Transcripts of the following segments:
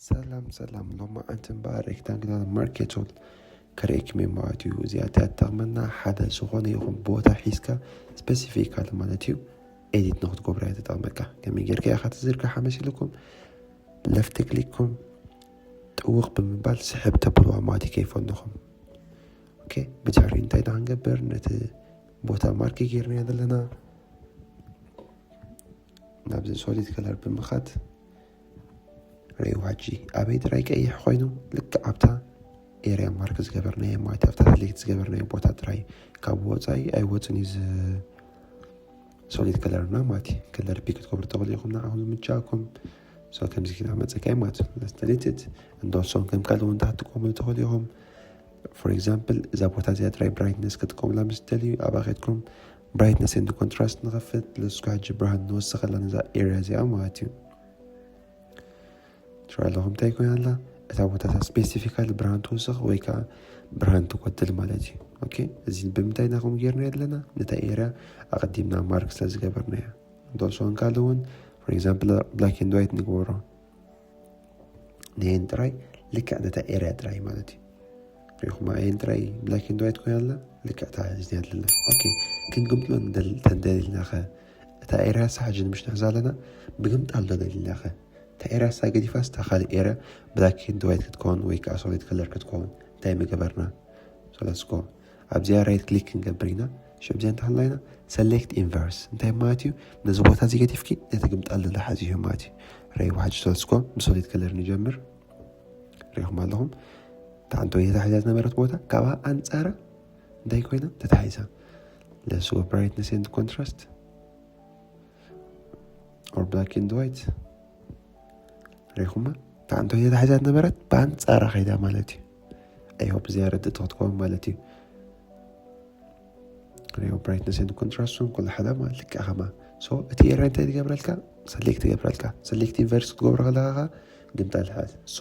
ሰላም ሰላም፣ ሎማዓንቲ እምበኣር ሬክታንግላር ማርክ ቱል ከርእየኩም እየ ማለት እዩ። እዚኣ እትጠቕመና ሓደ ዝኾነ ይኹን ቦታ ሒዝካ ስፔሲፊካሊ ማለት እዩ ኤዲት ንክትገብሮ እያ ትጠቕመካ። ከመይ ጌርካ ኢኻ ትዝርግሓ መሲልኩም? ለፍቲ ክሊክኩም ጥውቕ ብምባል ስሕብ ተብልዋ ማለት እዩ ከይፈንኹም። ኦኬ፣ ብድሕሪ እንታይ ኢና ክንገብር? ነቲ ቦታ ማርክ ጌርና ዘለና ናብዚ ሶሊድ ከለር ብምኻድ ረይዋ ሕጂ ኣበይ ጥራይ ቀይሕ ኮይኑ ልክዕ ኣብታ ኤርያ ማርክ ዝገበርናዮ ማለት ኣብታ ሰሌክት ዝገበርናዮ ቦታ ጥራይ ካብ ወፃኢ ኣይወፅን እዩ ሶሊድ ከለርና ማለት እዩ። ከለር ፒክ ክትገብሩ ተኽእሉ ኢኹም ንዓኹም ዝምቻኩም። ሶ ከምዚ ኪና መፀካይ ማለት እዩ። ለስተሊትት እንደወሶም ከም ካልእ እውን ትጥቀሙሉ ተኽእሉ ኢኹም። ፎር ኤግዛምፕል እዛ ቦታ እዚኣ ጥራይ ብራይትነስ ክትጥቀሙላ ምስ ትደልዩ ኣብኣ ከድኩም ብራይትነስ ኤንድ ኮንትራስት ንኸፍት። ለስኩ ሕጂ ብርሃን ንወስኸላ ነዛ ኤርያ እዚኣ ማለት እዩ። ትረኣ ኣለኹም እንታይ ኮይና ኣላ? እታ ቦታ እታ ስፔሲፊካሊ ብርሃን ትውስኽ ወይ ከዓ ብርሃን ትጎድል ማለት እዩ። ኦኬ፣ እዚ ብምንታይ ኢና ከምኡ ጌርና ኣለና? ነታ ኤርያ ኣቐዲምና ማርክ ስለ ዝገበርናያ። እንደወሶን ካልእ እውን ፎር ኤግዛምፕል ብላክ ኤንድ ዋይት ንግበሮ። ንየን ጥራይ ልክዕ ነታ ኤርያ ጥራይ ማለት እዩ። ሪኹማ የን ጥራይ ብላክ ኤንድ ዋይት ኮይና ኣላ። ልክዕ እታ እዚኣ ኣለና። ኦኬ፣ ክንግምጥሎ ንደል- ተንደሊልና ኸ እታ ኤርያ ሳ ሕጂ ንምሽ ንሕዛ ኣለና። ብግምጣል ዶ ደሊልና ኸ እታ ኤርያ ሳ ገዲፋ ስታ ካልእ ኤርያ ብላክ ኤንድ ዋይት ክትከውን ወይ ከዓ ሶሊድ ከለር ክትከውን እንታይ ምገበርና? ሶለስኮ ኣብዚኣ ራይት ክሊክ ክንገብር ኢና። ሽብዚኣ እንተሃልና ኢና ሰሌክት ኢንቨርስ እንታይ ማለት እዩ? ነዚ ቦታ እዚ ገዲፍኪ ነቲ ግምጣል ደላ ሓዚ እዩ ማለት እዩ። ረይ ዋሕጂ ሶለስኮ ብሶሊድ ከለር ንጀምር። ሪኹም ኣለኹም። ታንቶ የተታሒዛ ዝነበረት ቦታ ካብኣ ኣንጻራ እንታይ ኮይና ተታሒዛ? ለስኮ ብራይትነስ ኤንድ ኮንትራስት ኦር ብላክ ኤንድ ዋይት ሪኹማ። ታንቶ የተታሒዛ ዝነበረት ብኣንጻራ ከይዳ ማለት እዩ። ኣይ ሆፕ እዚኣ ርድእቲ ክትከውን ማለት እዩ። ሪኦ ብራይትነስ ኤንድ ኮንትራስቱን ኩሉ ሓደ ማለት ልክዕ ከማ። ሶ እቲ ኤርያ እንታይ ትገብረልካ? ሰሌክት ትገብረልካ። ሰሌክት ኢንቨርስ ክትገብሮ ከለካ ግምጣል ሓዝ። ሶ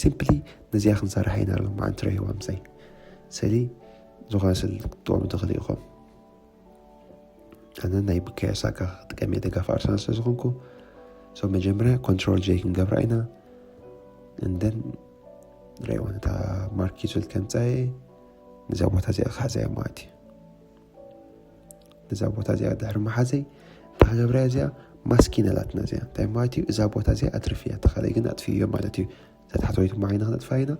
ሲምፕሊ ነዚኣ ክንሰርሕ ኢና ሎም ማዓንቲ ረይዋ ምሳይ ሰሊ ዝኾነ ስል ክትጥቐሙ ትኽእሉ ኢኹም። ኣነ ናይ ብካዮ ሳካ ክጥቀም እየ ደጋፊ ኣርሰናል ስለ ዝኾንኩ። ሶ መጀመርያ ኮንትሮል ጄ ክንገብራ ኢና። እንደን ረይዋ ነታ ማርክ ቱል ከምፃየ ነዛ ቦታ እዚኣ ክሓዘያ ማለት እዩ። ነዛ ቦታ እዚኣ ድሕሪ መሓዘይ እንታይ ክገብራ እዚኣ ማስኪን ኣላትና እዚኣ እንታይ ማለት እዩ? እዛ ቦታ እዚኣ ኣትርፍያ ተኻለይ ግን ኣጥፍዮ ማለት እዩ። እዛ ታሕተወይቲ ማዓይና ክነጥፋ ኢና።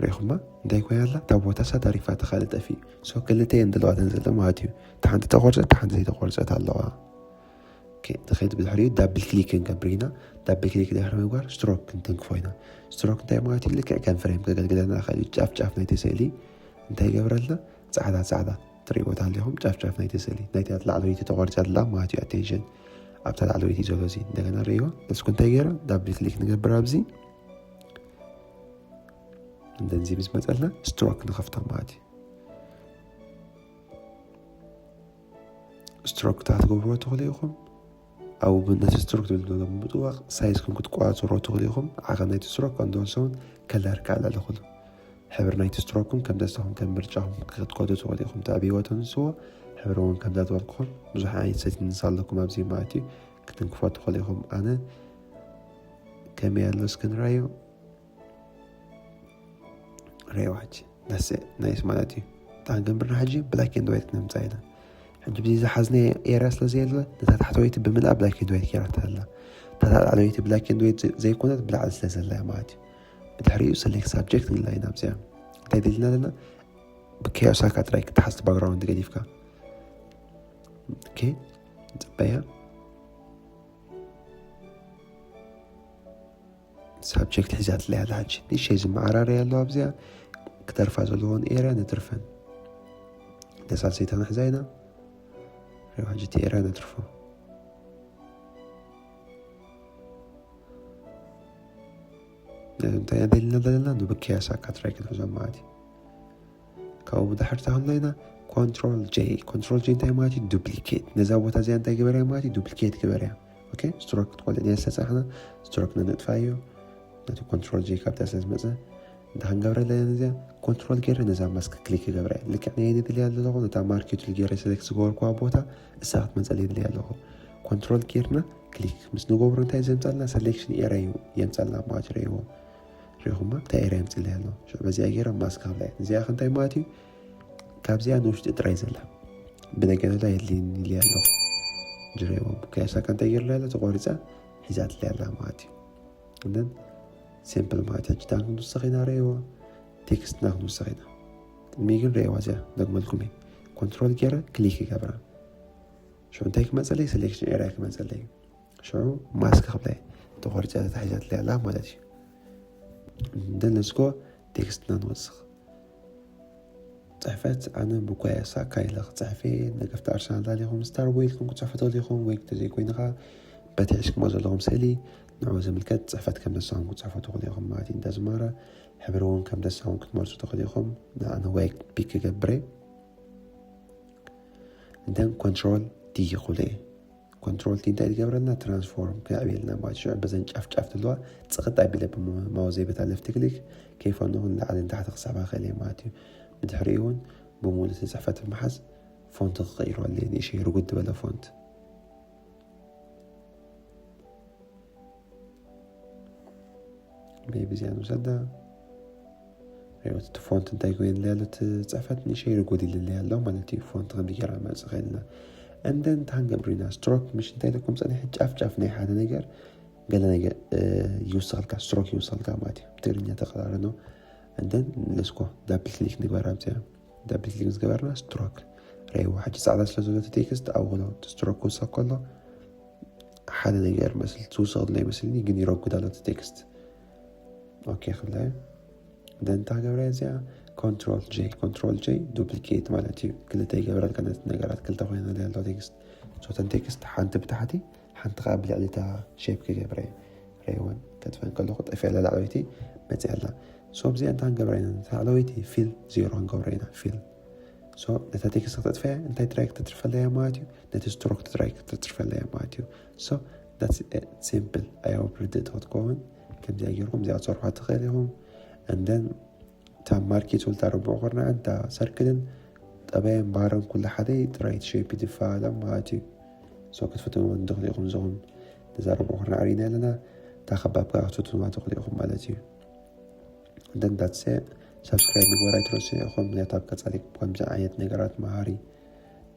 ሪኹማ እንታይ ኮይና ኣላ? እታ ቦታ እሳ ታሪፋ ተኻለ ጠፊ። ሶ ክልተ እየን ዘለዋተን ዘሎ ማለት እዩ። እታ ሓንቲ ተቆርፀት እታ ሓንቲ ዘይተቆርፀት ኣለዋ። ኦኬ፣ ንኸይድ ብድሕሪኡ ዳብል ክሊክ ክንገብር ኢና። ዳብል ክሊክ ድሕሪ ምግባር ስትሮክ ክንትንክፎ ኢና። ስትሮክ እንታይ ማለት እዩ? ልክዕ ከም ፍሬም ከገልግለና ይኽእል እዩ። ጫፍ ጫፍ ናይቲ ስእሊ እንታይ ይገብረልና? ፃዕዳ ፃዕዳ ትሪእዎ ኣለኹም። ጫፍ ጫፍ ናይቲ ስእሊ ናይቲ ላዕለወይቲ ተቆርፂ ኣላ ማለት እዩ። ኣቴንሽን ኣብታ ላዕለወይቲ ዘሎ እዚ እንደገና ርእይዎ። እስኩ እንታይ ገይረ ዳብል ክሊክ ንገብር ኣብዚ እንደዚ ምስ መፀልና ስትሮክ ንኸፍቶ ማለት እዩ። ስትሮክ ክትገብርዎ ትኽእሉ ኢኹም። ኣብ ነቲ ስትሮክ ትብል ዘሎ ብምጥዋቕ ሳይዝኩም ክትቆፃፀሮ ትኽእሉ ኢኹም። ዓቐን ናይቲ ስትሮክ ከም ዝወሰውን ከለር ካልኣለ ኩሉ ሕብሪ ናይቲ ስትሮክኩም ከም ደስታኹም ከም ምርጫኹም ክትከዱ ትኽእሉ ኢኹም። ተዕብይዎ ተንስዎ ሕብሪ እውን ከም ዘትበልኩኹም ብዙሕ ዓይነት ሰቲንግስ ኣለኩም ኣብዚ ማለት እዩ። ክትንክፎ ትኽእሉ ኢኹም። ኣነ ከመይ ኣሎ እስኪ ንራዮ። ሬዋጅ ናይስ ማለት እዩ። እታ ክንገብርና ሕጂ ብላክ ኤንድ ዋይት ክነምፃ ኢና። ሕጂ ብዚ ዝሓዝናዮ ኤርያ ስለ ዘየለ ነታ ታሕተወይቲ ብምልኣ ብላክ ኤንድ ዋይት ገይራታ ኣላ። እታ ላዕለወይቲ ብላክ ኤንድ ዋይት ዘ- ዘይኮነት ብላዕሊ ስለ ዘላ እያ ማለት እዩ። ብድሕሪኡ ሰሌክት ሳብጀክት ንላ ኢና ኣብዚኣ እንታይ ደሊና ኣለና? ብካዮ ሳካ ጥራይ ክትሓዝ ባክግራውንድ ገዲፍካ። ኦኬ፣ ንፅበያ። ሳብጀክት ሒዛትለይ ኣላ። ሕጂ ንእሽተይ ዝመዓራረይ ኣሎ ኣብዚኣ። ክተርፋ ዘለዎን ኤርያ ነትርፈን። ነሳልሰይታ ንሕዛ ኢና። ሪዋ ሕጂ እቲ ኤርያ ነትርፎ። እንታይ ደሊና ዘለና ንብክያ ሳካ ትራይ ክንሕዞ ማለት እዩ። ካብኡ ብድሕርታ ክንሎ ኢና ኮንትሮል ጄ። ኮንትሮል ጄ እንታይ ማለት እዩ? ዱፕሊኬት። ነዛ ቦታ እዚኣ እንታይ ግበርያ ማለት እዩ? ዱፕሊኬት ግበርያ። ኦኬ፣ ስትሮክ ክትቆልዕ እያ ዝተፃሕና። ስትሮክ ነነጥፋዮ። ነቲ ኮንትሮል ጄ ካብታ ስለ ዝመፀ እንታይ ክንገብረ ኣለና? ነዚኣ ኮንትሮል ገይረ ነዛ ማስክ ክሊክ ክገብራ እየ። ልክዕ ናይ ንድልያ ኣለኹ። ነታ ማርክ ቱል ገይረ ሰሌክት ዝገበርኩዋ ቦታ እሳ ክትመፀለይ ይድልያ ኣለኹ። ኮንትሮል ጌርና ክሊክ ምስ ንገብሮ እንታይ ዘምፃልና? ሰሌክሽን ኤርያ እዩ የምፃልና ማለት እዩ። ሪኹማ እንታይ ኤርያ የምፅልና ኣሎ። ሽዑ በዚኣ ገይረ ማስክ ክብላ እየ። እዚኣ ከ እንታይ ማለት እዩ? ካብዚኣ ንውሽጢ ጥራይ ዘላ፣ ብደገ ዘላ የድልየኒ ኢለ ኣለኹ። ጅሬዎ ብካያሳ ከ እንታይ ገይርላ ያለ? ተቆሪፃ ሒዛትላ ያላ ማለት እዩ። እነን ሲምፕል ማለት ሕጂ ዳን ክንውስኽ ኢና። ረእይዎ ቴክስትና ክንውስኽ ኢና። ቅድሚ ግን ረእይዋ እዚኣ ደግመልኩም እየ። ኮንትሮል ገይረ ክሊክ ይገብራ። ሽዑ እንታይ ክመፀለይ? ሰሌክሽን ኤርያ ክመፀለይ። ሽዑ ማስክ ክብላይ ተቆሪፀ ተታሒዛትለይ ኣላ ማለት እዩ። እንደን ለስኮ ቴክስትና ንወስኽ። ፅሕፈት ኣነ ብጓያ ሳካ ኢለ ክፅሕፍ እየ። ደገፍቲ ኣርሰናል ዳሊኹም ስታር ወይ ኢልኩም ክፅሕፉ ተኽእሉ ኢኹም፣ ወይ ተዘይኮይኑ ኸዓ በቲ ሒዝኩሞ ዘለኹም ስእሊ ንዕኡ ዝምልከት ፅሕፈት ከም ደሳኹም ክፅሕፉ ትኽእሉ ኢኹም ማለት እዩ። እንዳ ዝማረ ሕብሪ እውን ከም ደሳኹም ክትመርፁ ትኽእሉ ኢኹም። ንኣነ ዋይት ፒክ ክገብር እየ። እንደን ኮንትሮል ዲ ይኹል እየ። ኮንትሮል ቲ እንታይ ዝገብረልና? ትራንስፎርም ከዕብየልና ማለት እዩ። ሽዑ በዘን ጫፍ ጫፍ ዘለዋ ፅቕጥ ኣቢለ ብማውዘይ በታ ለፍቲ ክሊክ ከይፈነኹ ንላዕሊ ንታሕቲ ክሳባ ክእል እየ ማለት እዩ። ብድሕሪኡ እውን ብሙሉእ እቲ ፅሕፈት ብምሓዝ ፎንት ክቕይሮ ኣለየ። ንእሽተይ ርጉድ ዝበለ ፎንት ሜቢ እዚኣ ንውሰዳ። ሪኦት እቲ ፎንት እንታይ ኮይንለ ኣሎ? እቲ ፅሕፈት ንእሽተይ ርጉድ ኢልለ ኣሎ ማለት እዩ። ፎንት ከም ገይራ መፅእ ከይልና እንደን ታን ገብሪና ስትሮክ ምሽ እንታይ ኢለኩም ፀኒሐ? ጫፍ ጫፍ ናይ ሓደ ነገር ገለ ነገር ይውስኸልካ፣ ስትሮክ ይውስኸልካ ማለት እዩ። ብትግርኛ ተቀራረኖ። እንደን ለስኮ ዳብል ክሊክ ንግበር ኣብዚኣ። ዳብል ክሊክ ዝገበርና ስትሮክ ረይዎ። ሕጂ ፃዕዳ ስለ ዘሎ እቲ ቴክስት ኣብ ሎ ስትሮክ ክውሰኽ ከሎ ሓደ ነገር መስል ትውሰኽ ናይ መስልኒ፣ ግን ይረጉድ ኣሎ እቲ ቴክስት። ኦኬ ክብላ እየ። ደንታ ገብረ እዚኣ ኮንትሮል ጄ፣ ኮንትሮል ጄ ዱፕሊኬት ማለት እዩ። ክልተ ይገብረልካ ነቲ ነገራት ክልተ ኮይነ ዘሎ ቴክስት። ሶተን ቴክስት ሓንቲ ብታሕቲ ሓንቲ ከዓ ብልዕሊ እታ ሼፕ ክገብረ እየ። ረይወን ከጥፈን ከለኹ ጠፊኣ ኣላ ላዕለወይቲ መፅያ ኣላ። ሶ ኣብዚኣ እንታይ ክንገብራ ኢና? ነታ ላዕለወይቲ ፊል ዜሮ ክንገብራ ኢና። ፊል ሶ ነታ ቴክስት ክተጥፈያ እንታይ ጥራይ ክተትርፈለያ ማለት እዩ? ነቲ ስትሮክ ጥራይ ክተትርፈለያ ማለት እዩ። So that's it, simple። I hope ርድእቲ ክትከውን ከምዚኣ ገይርኩም እዚኣ ክትሰርሑ ትኽእል ኢኹም። And then እታ ማርኬት ወልታ ርቡዕ ኩርናዕን እታ ሰርክልን ጠባየን ባህረን ኩሉ ሓደ ጥራይ እቲ ሼፕ ይድፋ ኣላ ማለት እዩ። So ክትፍትንዎ እንድኽእል ኢኹም። ዝኹን ነዛ ርቡዕ ኩርናዕ ርኢና ኣለና። እታ ከባብ ከዓ ክትፍትንዋ ትኽእሉ ኢኹም ማለት እዩ። And then that's it። ሳብስክራይብ ምግባር ኣይትረስዑ ኢኹም። ምክንያቱ ኣብ ቀፃሊ ከምዚ ዓይነት ነገራት መሃሪ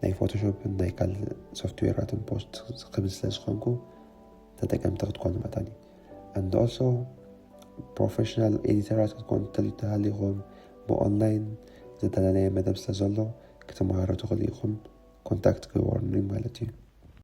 ናይ ፎቶሾፕን ናይ ካልእ ሶፍትዌራትን ፖስት ክብል ስለ ዝኾንኩ ተጠቀምቲ ክትኮኑ መታኒ። And also ፕሮፌሽናል ኤዲተራት ክትኮኑ ተል- ተሃሊኹም ብኦንላይን ዝተዳለየ መደብ ስለ ዘሎ ክትመሃሩ ትኽእሉ ኢኹም። ኮንታክት ግበሩኒ ማለት እዩ።